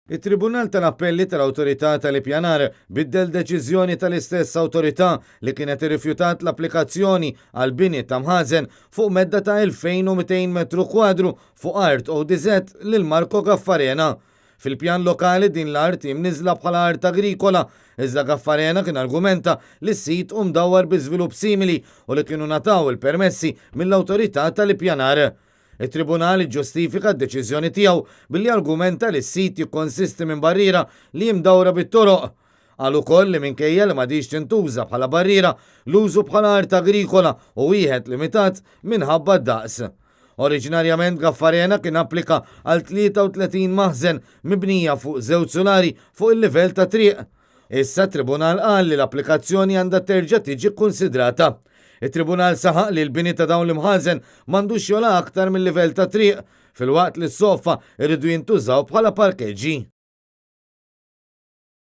It-Tribunal tal-Appelli tal-Awtorità tal-Ippjanar biddel deċiżjoni tal-istess awtorità li kienet irrifjutat l-applikazzjoni għal bini ta' mħażen fuq medda ta' 2,200 metru kwadru fuq art ODZ lil Marco Gaffarena. Fil-pjan lokali din l-art hi mniżżla bħala art agrikola, iżda Gaffarena kien argumenta li s-sit hu mdawwar bi żvilupp simili u li kienu ngħataw il-permessi mill-Awtorità tal-Ippjanar. It-Tribunal iġġustifika d-deċiżjoni tiegħu billi argumenta li s-sit jikkonsisti minn barriera li hi mdawra bit-toroq. Qal ukoll li minkejja li m'għadhiex tintuża bħala barriera, l-użu bħala art agrikola hu wieħed limitat minħabba d-daqs. Oriġinarjament Gaffarena kien applika għal 33 maħżen mibnija fuq żewġ sulari fuq il-livell tat-triq. Issa t-Tribunal qal li l-applikazzjoni għandha terġa' tiġi kkunsidrata. It-Tribunal saħaq li l-bini ta' dawn l-imħażen m'għandux jogħla aktar mil-livell tat-triq, filwaqt li s-soqfa jridu jintużaw bħala parkeġġi.